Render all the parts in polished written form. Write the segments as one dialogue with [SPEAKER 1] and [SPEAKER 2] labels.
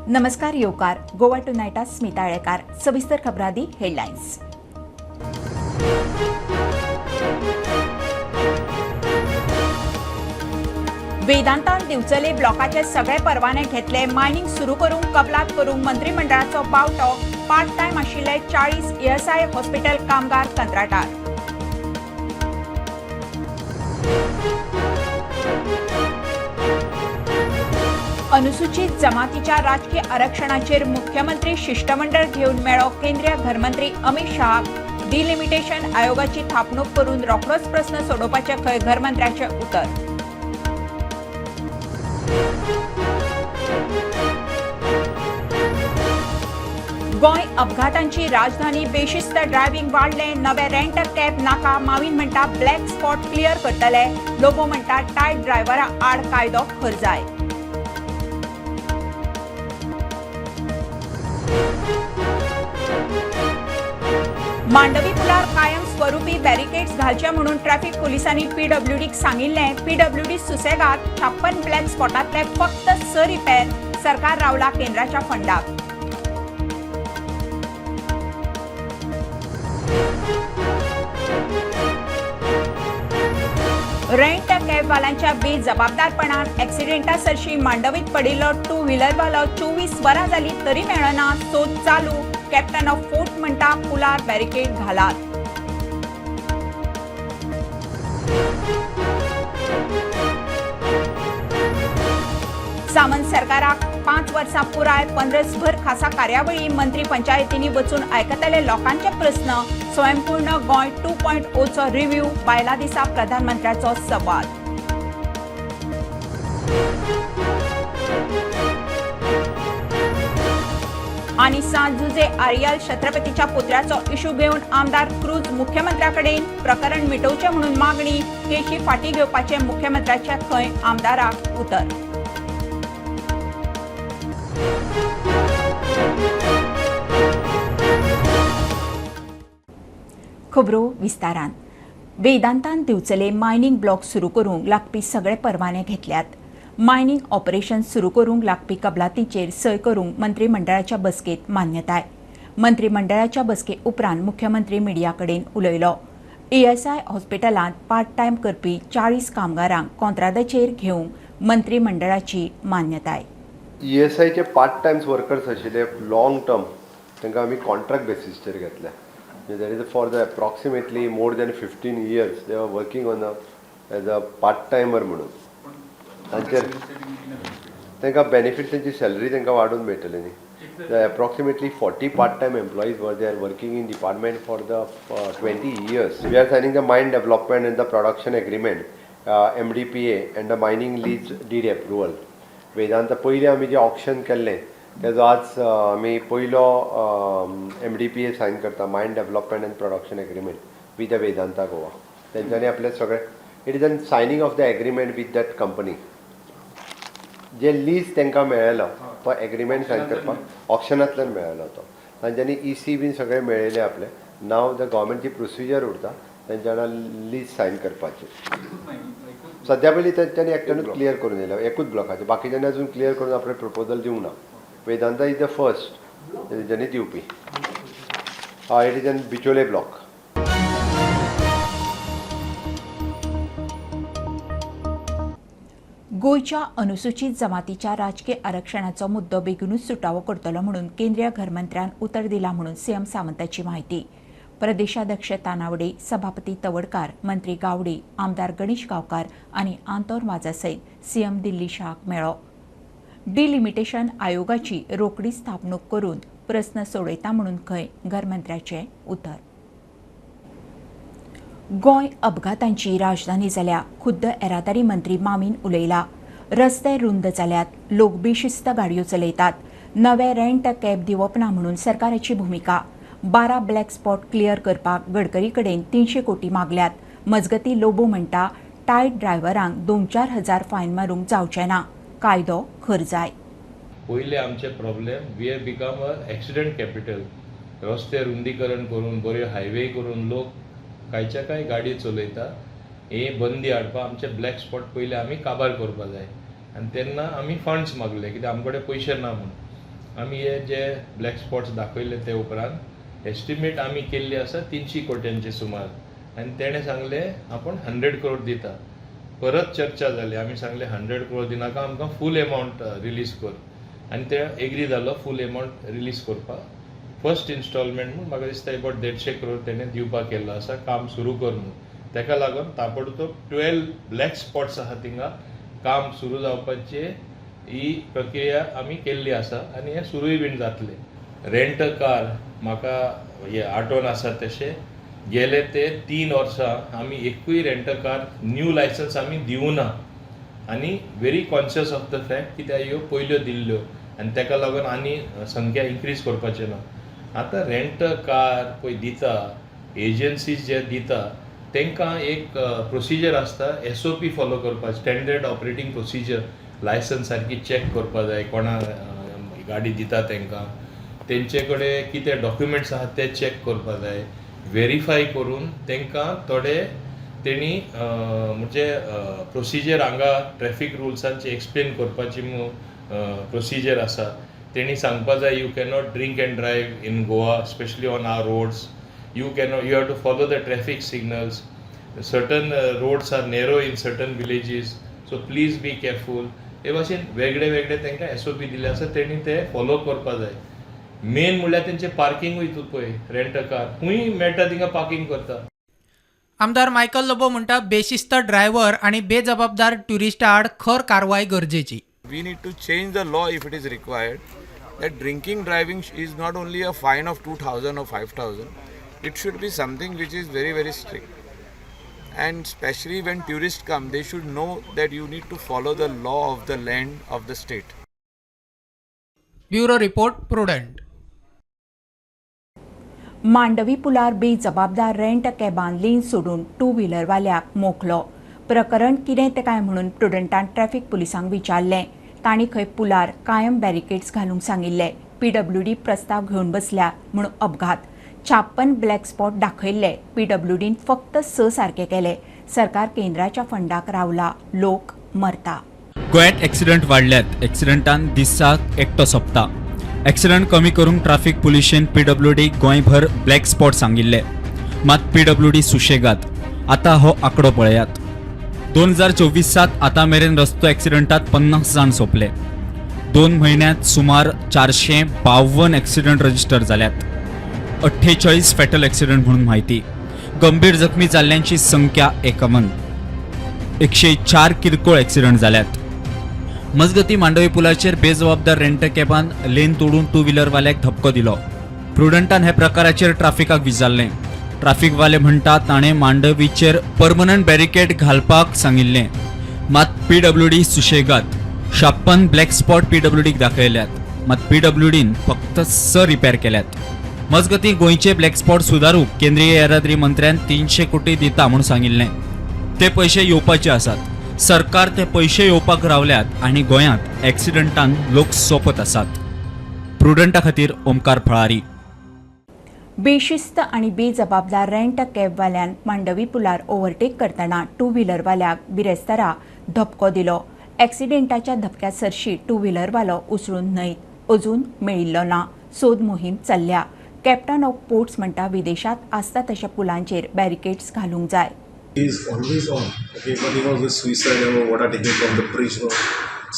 [SPEAKER 1] नमस्कार येवकार गोवा टुनायटात स्मिता आळेकार. सविस्तर खबरादी हेडलायन्स. वेदांतान दिवचले ब्लॉकाचे सगळे परवाने घेतले. मायनिंग सुरू करूंक कबलात करूंक मंत्रिमंडळाचो बावटो. पार्ट टायम आशिल्ले 40 ईएसआय हॉस्पिटल कामगार कंत्राटार. अनुसूचित जमातीच्या राजकीय आरक्षणाचेर मुख्यमंत्री शिष्टमंडळ घेवन मेळ्ळो केंद्रीय घरमंत्री अमित शहाक. डिलिमिटेशन आयोगाची थापणूक करून रोखडोच प्रस्न सोडोवपाचें खंय घरमंत्र्याचें उतर. गोंय अपघातांची राजधानी, बेशिस्त ड्रायव्हिंग वाडलें. नवे रेंट कॅब नाका, मावीन म्हणटा ब्लॅक स्पॉट क्लियर करतले. लोबो म्हणटा टायट ड्रायव्हरा आड कायदो खर जाय. मांडवी पुलार कायम स्वरुपी बॅरिकेड्स घालचे म्हणून ट्रॅफिक पोलिसांनी पीडब्ल्यूडीक सांगिल्लें. पीडब्ल्यूडी सुसेगात, 56 ब्लॅक स्पॉटांतले फक्त 6 रिपेर. सरकार रावला केंद्राच्या फंडाक. रेंट कॅबवाल्यांच्या बेजबाबदारपणान ॲक्सिडेंटा सरशी मांडवीत पडिल्लो टू व्हिलरवालो 24 वरां जाली तरी मेळना. सोद चालू. कॅप्टन ऑफ फोर्ट म्हणटा पुलार बॅरिकेड घालात. सावंत सरकाराक 5 वर्सां पुराय, पंद्रसभर खासा कार्यावळी. मंत्री पंचायतींनी वचून आयकतले लोकांचे प्रस्न. स्वयंपूर्ण गोंय 2.0चो रिव्ह्यू. बायलां दिसा प्रधानमंत्र्याचो संवाद. आनी सांत जुजे आरियल छत्रपतीच्या पुत्र्याचो इशू घेवन आमदार क्रूज मुख्यमंत्र्याकडेन प्रकरण मिटोवचें म्हणून मागणी. केशी फाटीं घेवपाचें मुख्यमंत्र्याचें खंय आमदाराक उतर. खबरो विस्तारान. वेदांतान दिवचले मायनिंग ब्लॉक सुरू करूंक लागपी सगळे परवाने घेतल्यात. मायनिंग ऑपरेशन सुरू करूंक लागपी कबलातीचेर सय करूंक मंत्रिमंडळाच्या बसकेत मान्यताय. मंत्रिमंडळाच्या बसके उपरांत मुख्यमंत्री मिडिया कडेन उलयलो. ईएसआय हॉस्पिटलांत पार्ट टायम करपी 40 कामगारांक कॉंत्रादाचेर घेवंक मंत्रिमंडळाची मान्यताय.
[SPEAKER 2] ईएसआयचे पार्ट टायम वर्कर्स आशिल्ले लॉंग टर्म, तांकां आमी कॉन्ट्रॅक्ट बेसिसचेर घेतले. That is for the approximately more than 15 years they are working on a as a part timer म्हणून. तांचेर तांकां बेनिफीट, तेंची सॅलरी तांकां वाडोवन मेळटली न्ही. Approximately 40 part time employees were they are working in department for the 20 years. We are signing the mine development and the production agreement, MDPA, and the mining lease deed approval. Vedanta पयलीं आमी जें auction केल्लें तेजो आज आमी पयलो MDPA sign करता, mine development and production agreement with the Vedanta Goa. तेंच्यांनी आपले सगळे it is an signing of the agreement with that company. J lease तांकां मेळ्ळेलो तो एग्रीमेंट सायन करपाक ऑक्शनांतल्यान मेळ्ळेलो तो. तांच्यांनी EC बीन सगळें मेळयलें आपलें. नाव the गव्हर्मेंटची प्रोसिजर उरता तेंच्या वांगडा लीज सायन करपाची. सद्या पयलीं तेंच्यांनी एकट्यानूच क्लियर करून दिल्या एकूच ब्लॉकाचें, बाकीच्यांनी अजून क्लियर करून आपलें प्रपोजल दिवंक ना. वेदांता is the first तेंच्यांनी दिवपी. हय, it is an Bicholim block.
[SPEAKER 1] गोंयच्या अनुसूचित जमातीच्या राजकीय आरक्षणाचो मुद्दो बेगीनूच सुटावो करतलो म्हणून केंद्रीय घरमंत्र्यान उतर दिलां म्हणून सीएम सावंताची म्हायती. प्रदेशाध्यक्ष तानावडे, सभापती तवडकार, मंत्री गावडे, आमदार गणेश गांवकार आनी आंतोन वाजा सयत सीएम दिल्ली शहाक मेळ्ळो. डिलिमिटेशन आयोगाची रोखडीच स्थापणूक करून प्रस्न सोडयता म्हणून खंय घरमंत्र्याचें उतर. गोंय अपघातांची राजधानी जाल्या, खुद्द येरादारी मंत्री मामीन उलयला. रस्ते रुंद जाल्यात, लोक बेशिस्त गाडयो चलयतात. नवे रेंट कॅब दिवप ना म्हणून सरकाराची भुमिका. 12 ब्लॅक स्पॉट क्लियर करपाक गडकरी कडेन 300 कोटी मागल्यात. मजगती लोबो म्हणटा टायट ड्रायव्हरांक 2-4 हजार फायन मारूंक जावचें ना, कायदो खर जाय.
[SPEAKER 3] पयले आमचे problem, we have become a accident capital. रस्ते रुंदीकरण करून बऱ्यो हायवे करून लोक कांयच्या कांय गाडी चलयता. हे बंदी हाडपाक आमचे ब्लॅक स्पॉट पयले आमी काबार करपा जाय. आनी तेन्ना आमी फंड्स मागले कित्याक आमचे कडेन पयशे ना म्हणून. आमी हे जे ब्लॅक स्पॉट्स दाखयले ते उपरांत एस्टिमेट आमी केल्ली आसा 300 कोट्यांचे सुमार आनी तेणें सांगलें आपूण 100 करोड दिता. परत चर्चा जाली, आमी सांगलें 100 करोड दिनाका, आमकां फूल एमावंट रिलीज कर आनी ते एग्री जालो फूल एमावंट रिलीज करपाक. फर्स्ट इन्स्टॉलमेंट म्हूण म्हाका दिसता एबावट 150 करोड तेणें दिवपाक केल्लो आसा, काम सुरू कर म्हूण. तेका लागून ताबडतोब 12 ब्लॅक स्पॉट्स आहा थिंगा काम सुरू जावपाची ही प्रक्रिया आमी केल्ली आसा आनी हें सुरूय बीन जातलें. रेंट कार म्हाका हे आठवण आसा तशें गेले ते 3 वर्सां आमी एकूय रेंट कार न्यू लायसन्स आमी दिवना आनी very conscious of the fact कित्याक ह्यो पयल्यो दिल्ल्यो आनी तेका लागून आनी संख्या इन्क्रीज करपाचें ना. आतां रेंट कार पळय दिता एजन्सीज जे दिता तांकां एक प्रोसिजर आसता, SOP follow करपाक, स्टँडर्ड ऑपरेटींग प्रोसिजर, लायसन्स सारकी चॅक करपाक जाय, कोणा गाडी दिता तांकां तेंचे कडेन कितें डॉक्युमेंट्स आहात ते चॅक करपाक जाय, वेरीफाय करून तांकां थोडे तेणी म्हणजे प्रोसिजर हांगा ट्रॅफीक रुल्सांची एक्सप्लेन करपाची प्रोसिजर आसा. तेणी सांगपा जाय you cannot drink and drive in Goa, specially on our roads, you cannot, you have to follow the traffic signals, certain roads are narrow in certain villages, so please be careful. हे भाशेन वेगळे वेगळे तांकां SOP दिल्ले आसा, तेणी ते follow करपा जाय. मेन म्हणल्यार तेंचें पार्किंगूय तूं पळय, रेंट कार खूंय मेळटा थिंगा पार्किंग करता.
[SPEAKER 4] आमदार मायकल लोबो म्हणटा बेशिस्त ड्रायव्हर आनी बेजबाबदार ट्युरिस्टा आड खर कारवाय गरजेची.
[SPEAKER 5] We need to change the law if it is required that drinking driving is not only a fine of 2000 or 5000, it should be something which is very very strict. And especially when tourists come, they should know that you need to follow the law of the land of the state.
[SPEAKER 4] Bureau report, Prudent.
[SPEAKER 1] Mandovi पुलार बेजबाबदार rent कॅबान lane सोडून two व्हिलरवाल्याक मोखलो. प्रकरण कितें तें काय म्हणून प्रुडंटान traffic पुलिसांक विचारलें. तांणी खंय पुलार कायम बॅरिकेड्स घालूंक सांगिल्ले. पीडब्ल्यूडी प्रस्ताव घेवन बसल्या म्हूण अपघात. 56 ब्लॅक स्पॉट दाखयल्ले, पीडब्ल्यूडीन फक्त 6 सारके केले. सरकार केंद्राच्या फंडाक रावला, लोक मरता.
[SPEAKER 6] गोंयांत एक्सिडंट वाडल्यात. एक्सिडंटान दिसाक एकटो सोंपता. एक्सिडंट कमी करूंक ट्राफिक पुलिशेन पीडब्ल्यूडी गोंयभर ब्लॅक स्पॉट सांगिल्ले, मात पीडब्ल्यूडी सुशेगाद. आतां हो आंकडो पळयात. 2024 आतां मेरेन रस्तो एक्सिडंटात 50 जाण सोंपले. 2 म्हयन्यांत सुमार 452 एक्सिडंट रजिस्टर जाल्यात. 48 फॅटल एक्सिडंट म्हणून म्हायती. गंभीर जखमी जाल्ल्यांची संख्या 51. 104 किरकोळ एक्सिडंट जाल्यात. मजगती मांडवी पुलाचेर बेजबाबदार रेंट कॅबान लेन तोडून टू व्हिलरवाल्याक धपको दिलो. प्रुडंटान ह्या प्रकाराचेर ट्राफिकाक विचारलें. ट्राफिकवाले म्हणटा ताणें मांडवीचेर परमनंट बॅरिकेड घालपाक सांगिल्लें, मात पीडब्ल्यूडी सुशेगाद. 56 ब्लॅक स्पॉट पीडब्ल्यूडीक दाखयल्यात, मात पीडब्ल्यूडीन फक्त 6 रिपेर केल्यात. मजगती गोंयचे ब्लॅक स्पॉट सुदारूंक केंद्रीय येरादारी मंत्र्यान 300 कोटी दिता म्हूण सांगिल्लें. ते पयशे येवपाचे आसात. सरकार ते पयशे येवपाक रावल्यात आनी गोंयांत एक्सिडंटान लोक सोंपत आसात. प्रुडंटा खातीर ओमकार फळारी.
[SPEAKER 1] बेशिस्त आनी बेजबाबदार रेंट कॅबवाल्यान मांडवी पुलार ओव्हरटेक करतना टू व्हिलरवाल्याक बिरेस्तारा धपको दिलो. एक्सिडेंटाच्या धपक्या सरशी टू व्हिलरवालो उसळून न्हंयत अजून मेळिल्लो ना. सोद मोहीम चल्ल्या. कॅप्टन ऑफ पोर्ट्स म्हणटा विदेशांत आसता तशा पुलांचेर बॅरिकेड्स घालूंक जाय.
[SPEAKER 7] Is always on. Okay, but the suicide and all, what are taking from the bridge.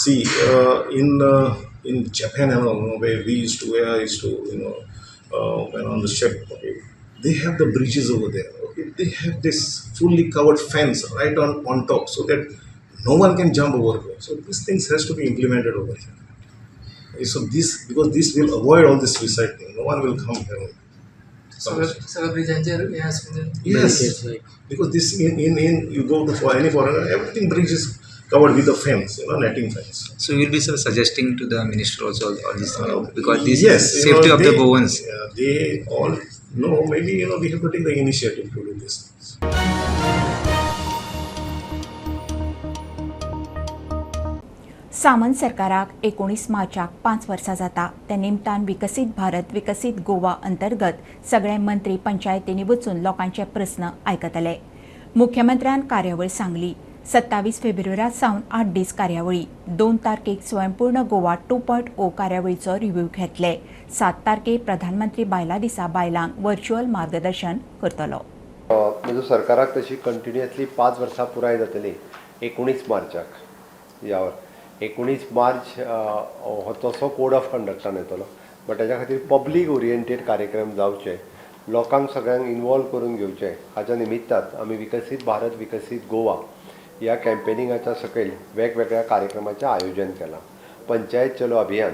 [SPEAKER 7] See, in Japan and all, where we used to, where I used to, when on the ship. Okay, they have the bridges over there. Okay, they have this fully covered fence right on top, so that no one can jump over there. So these things has to be implemented over here. Okay, so this, because this will avoid all this suicide thing. No one will come here.
[SPEAKER 8] सगळ्या ब्रिजांचेर हें आसूंक जाय.
[SPEAKER 7] Yes, because this in you go to for any foreigner, everything bridge is covered with a fence, netting fence.
[SPEAKER 9] So you will be, sir, suggesting to the minister also all this thing, because this
[SPEAKER 7] Yes,
[SPEAKER 9] is
[SPEAKER 7] you
[SPEAKER 9] safety
[SPEAKER 7] know,
[SPEAKER 9] of the Goans.
[SPEAKER 7] Yeah, they all know. Maybe we have to take the initiative to do this.
[SPEAKER 1] Samant सरकाराक 19 मार्चाक 5 वर्सां जाता. त्या निमतान विकसीत भारत विकसीत गोवा अंतर्गत सगळे मंत्री पंचायतींनी वचून लोकांचे प्रस्न आयकतले. मुख्यमंत्र्यान कार्यावळ सांगली. 27 फेब्रुवारी सावन 8 दीस कार्यावळी. 2 तारखेक स्वयंपूर्ण गोवा 2.0 कार्यावळीचो रिव्ह्यू घेतले. 7 तारखेक प्रधानमंत्री बायलां दिसा बायलांक व्हर्च्युअल मार्गदर्शन करतलो.
[SPEAKER 2] म्हजो सरकाराक तशी कंटिन्युअसली 5 वर्सां पुराय जातली 19 मार्चाक. ह्या 19 मार्च हो तसो कोड ऑफ कंडक्टान येतलो, बट ताच्या खातीर पब्लीक ओरिएंटेड कार्यक्रम जावचे, लोकांक सगळ्यांक इनवॉल्व करून घेवचें, हाच्या निमित्तान आमी विकसीत भारत विकसीत गोवा ह्या कॅम्पेनिंगाच्या सकयल वेगवेगळ्या कार्यक्रमाचें आयोजन केलां. पंचायत चलो अभियान,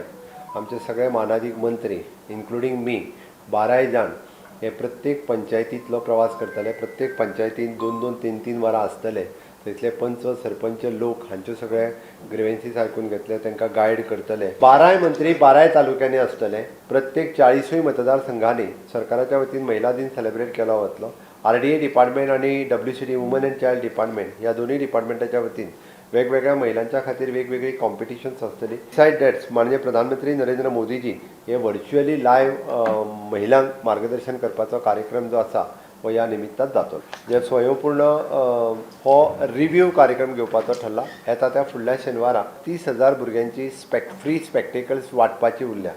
[SPEAKER 2] आमचे सगळे मानादीक मंत्री इन्क्लुडींग मी 12 जाण हे प्रत्येक पंचायतींतलो प्रवास करतले. प्रत्येक पंचायतीन 2-2, 3-3 वरां आसतले. थंयसले पंच सरपंच लोक हांच्यो सगळे ग्रिवेन्सीस आयकून घेतले, तांकां गायड करतले. 12 मंत्री 12 तालुक्यांनी आसतले. प्रत्येक 40 मतदारसंघांनी सरकाराच्या वतीन महिला दिन सेलिब्रेट केलो वतलो. RDA department आनी WCD woman and child department ह्या दोनूय डिपार्टमेंटाच्या वतीन वेगवेगळ्या महिलांच्या खातीर वेगवेगळी कॉम्पिटिशन्स आसतली. बिसायड that's माननीय प्रधानमंत्री नरेंद्र मोदीजी हे व्हर्च्युअली लायव्ह महिलांक मार्गदर्शन करपाचो कार्यक्रम जो आसा हो ह्या निमित्तान जातलो. जे स्वयंपूर्ण हो रिव्ह्यू कार्यक्रम घेवपाचो ठरला. येता त्या फुडल्या शेनवारा 30,000 भुरग्यांची फ्री स्पेक्टेकल्स वांटपाची उरल्या.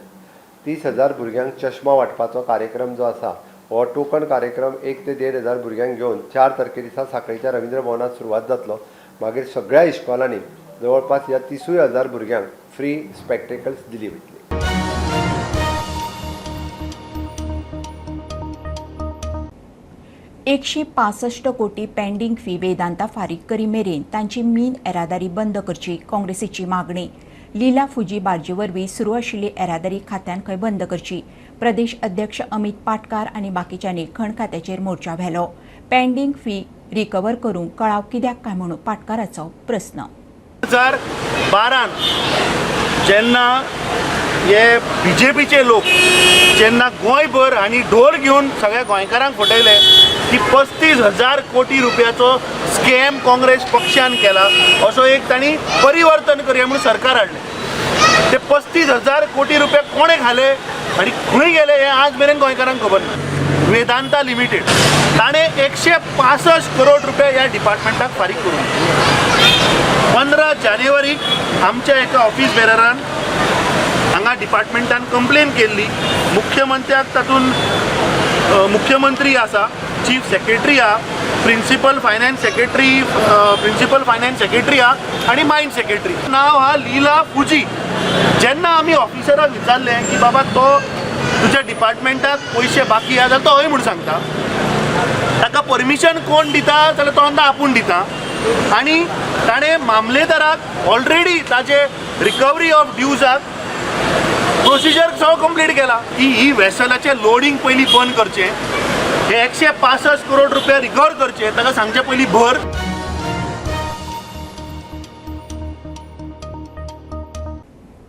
[SPEAKER 2] 30,000 भुरग्यांक चश्मा वांटपाचो कार्यक्रम जो आसा हो टोकन कार्यक्रम 1 ते 1,500 भुरग्यांक घेवन 4 तारखे दिसा साखळीच्या रवींद्र भवनात सुरवात जातलो. मागीर सगळ्या इस्कॉलांनी जवळपास ह्या 30,000 भुरग्यांक फ्री स्पेक्टेकल्स दिली वतली.
[SPEAKER 1] 165 कोटी पेंडींग फी वेदांता फारीक करी मेरेन तांची मीन येरादारी बंद करची काँग्रेसीची मागणी. लीला फुजी बार्जी वरवीं सुरू आशिल्ली येरादारी खात्यान खंय बंद करची. प्रदेश अध्यक्ष अमित पाटकार आनी बाकीच्यांनी खण खात्याचेर मोर्चा व्हेलो. पेंडींग फी रिकवर करूंक कळाव कित्याक काय म्हणून पाटकाराचो प्रस्न.
[SPEAKER 10] 2012 जेन्ना हे बीजेपीचे लोक जेन्ना गोंयभर आनी ढोल घेवन सगळ्या गोंयकारांक फटयले की 35,000 कोटी रुपयाचो स्कॅम काँग्रेस पक्षान केला, असो एक तांणी परिवर्तन करया म्हणून सरकार हाडलें. ते 35,000 कोटी रुपया कोणें घाले आनी खंय गेले हें आज मेरेन गोंयकारांक खबर ना. वेदांता लिमिटेड ताणें 165 करोड रुपया ह्या डिपार्टमेंटाक फारीक करूंक. 15 जानेवारीक आमच्या एका ऑफिस बेररान हांगा डिपार्टमेंटान कंप्लेन केल्ली. मुख्यमंत्र्याक तातूंत मुख्यमंत्री आसा, चीफ सेक्रेटरी आहा, प्रिंसिपल फायनान्स सेक्रेटरी आहा आनी मायन सेक्रेटरी. नांव आहा लीला फुजी. जेन्ना आमी ऑफिसराक विचारलें की बाबा तो तुज्या डिपार्टमेंटाक पयशे बाकी आहा जाल्यार तो हय म्हूण सांगता. ताका परमिशन कोण दिता जाल्यार तो म्हणटा आपूण दिता. आनी ताणें मामलेदाराक ऑलरेडी ताजे रिकवरी ऑफ ड्यूजाक प्रोसिजर सगळो कंप्लीट केला की ही वेसलाचें लोडींग पयलीं बंद करचें, हे 165 करोड रुपया रिकवर करचे, ताका सांगचे पयलीं भर.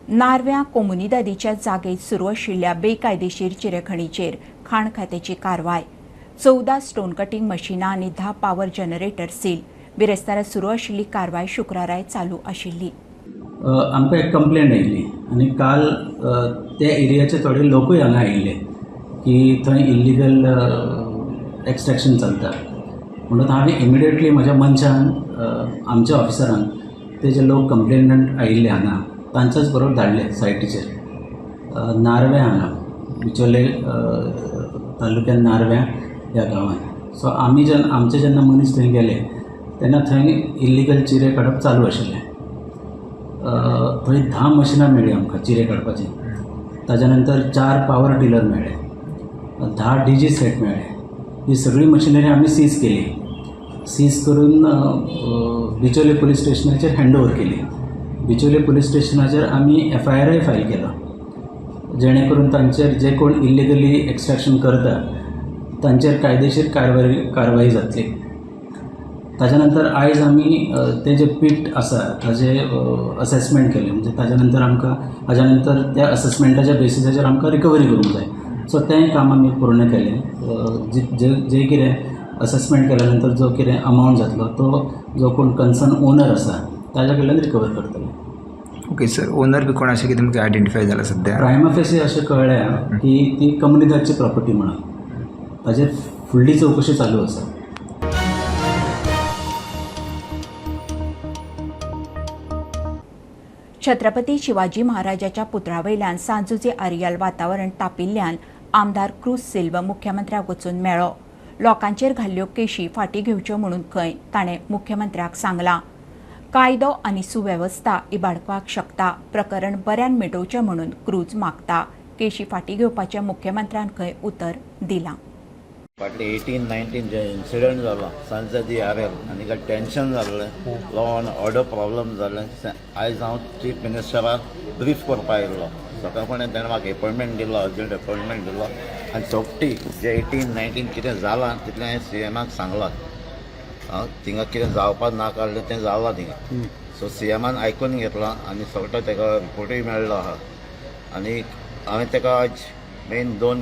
[SPEAKER 1] नार्व्या कोमुनिदादीच्या जागेत सुरू आशिल्ल्या बेकायदेशीर चिरेखणीचेर खाण खात्याची कारवाय. 14 स्टोन कटिंग मशिनां आनी 10 पावर जनरेटर सील. बिरेस्तारा सुरू आशिल्ली कारवाय शुक्राराय चालू आशिल्ली.
[SPEAKER 11] आमकां एक कंप्लेन आयिल्ली आनी काल त्या एरियाचे थोडे लोकूय हांगा आयिल्ले की थंय इल्लिगल एक्स्ट्रेक्शन चलता. म्हणून हांवें इमिडिएटली म्हज्या मनशान आमच्या ऑफिसरान ते जे लोक कंप्लेनंट आयिल्ले हांगा तांच्याच बरोबर धाडले सायटीचेर. नार्व्या हांगा बिचोले तालुक्यान नार्व्या ह्या गांवांत. सो आमी जेन्ना आमचे जेन्ना मनीस थंय गेले तेन्ना थंय इल्लिगल चिरे काडप चालू आशिल्लें. थंय 10 मशिनां मेळ्ळीं आमकां चिरे काडपाची. ताज्या नंतर 4 पावर टिलर मेळ्ळे, 10 डीजी सेट मेळ्ळे. ही सगळी मशिनरी आमी सीज केली. सीज करून बिचोले पुलीस स्टेशनाचेर हँड ओवर केली. बिचोले पुलीस स्टेशनाचेर आमी एफआयआरय फायल केलो, जेणे करून तांचेर जे कोण इल्लिगली एक्स्ट्रेक्शन करता तांचेर कायदेशीर कारवाई जातली. ताज्या नंतर आयज आमी ते जे पीट आसा ताजे असेसमेंट केलें. म्हणजे ताज्या नंतर आमकां ताज्या नंतर त्या असेसमेंटाच्या बेसिसाचेर आमकां रिकवरी करूंक जाय. सो तें काम आमी पूर्ण केलें. जे कितें असेसमेंट केल्या नंतर जो कितें अमावंट जातलो तो जो कोण कन्सर्न ओनर आसा ताज्या कडल्यान रिकवर करतले.
[SPEAKER 9] ओके सर, ओनर बी कोण अशें कितें तुमकां आयडेंटिफाय जाला सद्या?
[SPEAKER 11] प्रायमा फेसी अशें कळ्ळें की ती कम्युनिदादची प्रॉपर्टी म्हणून ताजेर फुडली चवकशी चालू आसा.
[SPEAKER 1] छत्रपती शिवाजी महाराजाच्या पुतळ्यावयल्यान सांजुजे आरियाल वातावरण तापिल्ल्यान आमदार क्रूज सिल्वा मुख्यमंत्र्याक वचून मेळ्ळो. लोकांचेर घाल्ल्यो केशी फाटीं घेवच्यो म्हणून खंय ताणें मुख्यमंत्र्याक सांगलां. कायदो आनी सुवेवस्था इबाडपाक शकता, प्रकरण बऱ्यान मिटोवचें म्हणून क्रूज मागता. केशी फाटीं घेवपाचें मुख्यमंत्र्यान खंय उतर दिलां.
[SPEAKER 12] फाटले 18-19 जे इन्सिडंट जाला सांजे आर एल आनी काय टेन्शन जाल्लें, लॉ एंड ऑर्डर प्रॉब्लम जालें. आयज हांव चीफ मिनिस्टराक ब्रीफ करपाक आयिल्लो. सकाळफुडें तेणें म्हाका एपॉयंटमेंट दिलो, अर्जंट एपॉयंटमेंट दिलो आनी सोपटी जे 18-19 कितें जालां तितलें हांवें सीएमाक सांगलां. थिंगा कितें जावपाक नाका आहलें तें जालां थिंगा. सो सीएमान आयकून घेतलां आनी सगळो तेका रिपोर्टूय मेळ्ळो आहा. आनी हांवें तेका आज मेन दोन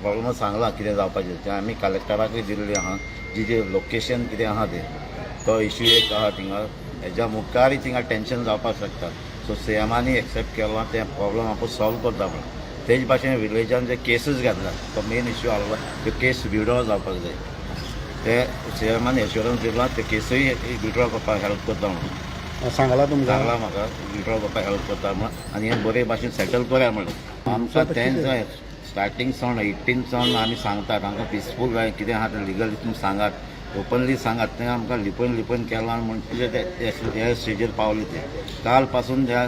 [SPEAKER 12] प्रॉब्लम सांगलां कितें जावपाचें तें. आमी कलेक्टराकूय दिल्ली आहा, जी जी लोकेशन कितें आहा तें. तो इश्यू एक आहा थिंगा, हेज्या मुखारय थिंगा टेंशन जावपाक शकता. सो सीएमानी एक्सेप्ट केलां तें प्रॉब्लम आपूण सॉल्व करता म्हणून. तेज भाशेन विलेजान जे केसीस घातल्या तो मेन इश्यू आहलो, त्यो केस विड्रॉ जावपाक जाय. ते सीएमान एश्योरन्स दिलां, ते केसूय विड्रॉ करपाक हेल्प करता म्हणून.
[SPEAKER 13] सांगलां तुमकां?
[SPEAKER 12] सांगलां म्हाका, विड्रॉ करपाक हेल्प करता म्हणून आनी हें बरे भाशेन सेटल करूया म्हणून. आमकां तेंच जाय, स्टार्टींग सावन 18 सावन आमी सांगतात आमकां पिसफूल जाय. कितें आहा तें लिगली तुमी सांगात, ओपनली सांगात. तें आमकां लिपोवन लिपोवन केलां म्हणचे ते हे स्टेजीर पावले. ते काल पासून ज्या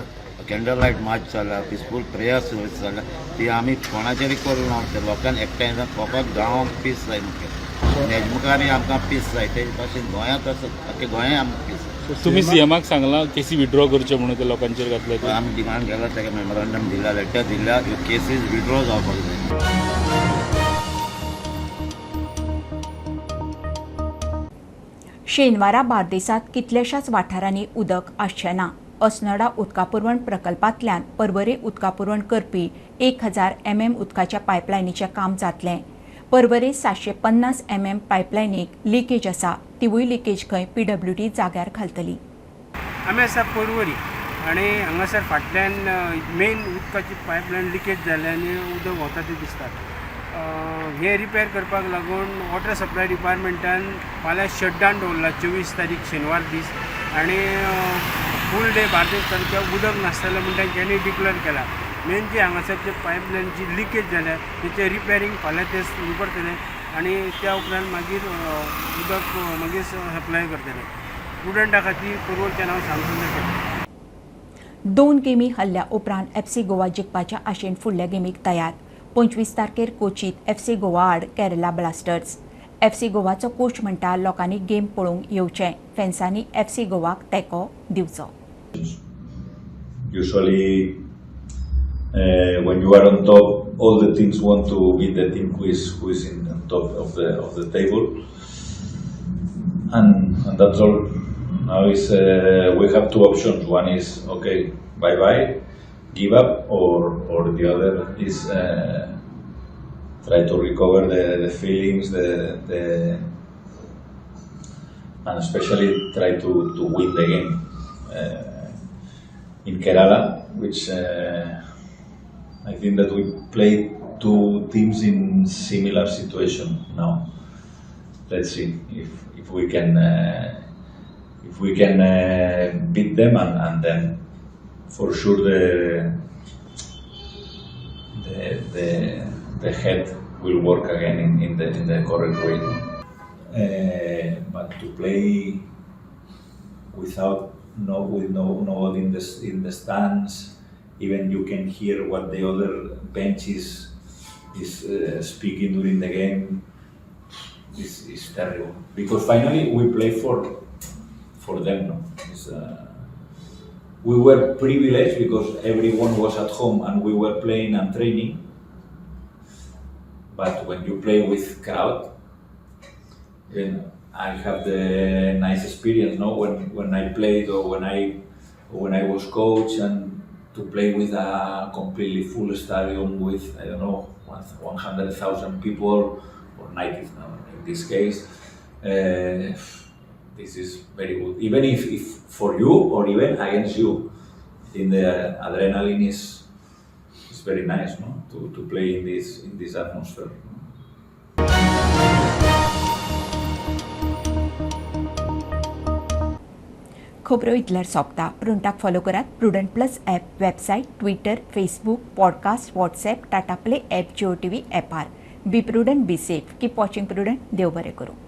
[SPEAKER 12] कॅन्डल लायट मार्च जाल्या, पिसफूल प्रेयर्स जाल्या, ती आमी कोणाचेरूय करूंक ना. ते लोकांक एकठांय जावन फकत गांवांक पीस जाय मुखेल. हेज मुखारय आमकां पीस जाय. तेज भाशेन गोंयांत आसा, आख्खे गोंयांत आमकां पीस जाय.
[SPEAKER 14] तुमी सीएमाक सांगलां केसी विड्रॉ करच्यो म्हणून ते लोकांचेर घातले ते?
[SPEAKER 12] आमी डिमांड केला, ताका मेमोरंडम दिला, लेटर दिल्या, ह्यो केसीस विड्रॉ जावपाक जाय.
[SPEAKER 1] शेनवारा बार्देसांत कितल्याशाच वाठारांनी उदक आसचें ना. अस्नोडा उदका पुरवण प्रकल्पांतल्यान पर्वरे उदका पुरवण करपी 1000 एमएम उदकाच्या पायपलायनीचें काम जातलें. पर्वरे 750 एमएम पायपलायनीक लिकेज आसा, तिवूय लिकेज खंय पीडब्ल्यूडी जाग्यार घालतली.
[SPEAKER 15] आमी आसा पर्वरी आनी हांगासर फाटल्यान मेन उदकाची पायपलायन लिकेज जाल्या आनी उदक वता तें दिसता. हें रिपेर करपाक लागून वॉटर सप्लाय डिपार्टमेंटान फाल्यां शटडावन दवरला, 24 तारीख शेनवार दीस, आनी फूल डे बार्देस तालुक्याक उदक नासतलें म्हूण तेंच्यांनी डिक्लेर केलां. मेन जी हांगासर जे पायपलायनची लिकेज जाल्या तेचें रिपेरींग फाल्यां ते सुरू करतले आनी त्या उपरांत मागीर उदक मागीर सप्लाय करतले स्टुडंटा खातीर. पर्वरच्यान हांव श्यामसुंदर शेट्टी.
[SPEAKER 1] दोन गेमी हरल्या उपरांत एफसी गोवा जिखपाच्या आशेन फुडल्या गेमीक तयार. 25 तारखेर कोचीत एफसी गोवा आड केरला ब्लास्टर्स. एफसी गोवाचो कोच म्हणटा, लोकांनी गेम पळोवंक येवचें, फेन्सांनी एफसी गोवाक तेंको दिवचो.
[SPEAKER 16] Usually, when you are on top, all the teams want to beat the team who is in on top of the table, and that's all. Now is we have two options. One is, okay, bye bye, give up, or the other is try to recover the feelings, the and especially try to win the game in Kerala, which I think that we played two teams in similar situation now. Let's see if we can beat them and then for sure the head will work again in the correct way. But to play without no with no nobody in the stands, even you can hear what the other bench is speaking during the game, is terrible. Because finally we play for them. No, we were privileged because everyone was at home and we were playing and training. But when you play with crowd, then I have the nice experience, no? When I played or when I was coach and to play with a completely full stadium with, I don't know, 100,000 people or 90 now in this case, this is very good. Even if for you or even against you, I think the adrenaline is very nice, no? To play in this atmosphere.
[SPEAKER 1] खबरो इतल्यार सोंपता. प्रुडंटाक follow करात Prudent plus app, website, Twitter, Facebook, podcast, WhatsApp, Tata Play app, Jio TV ॲपार. Be prudent, be safe, keep watching Prudent. देव बरें करूं.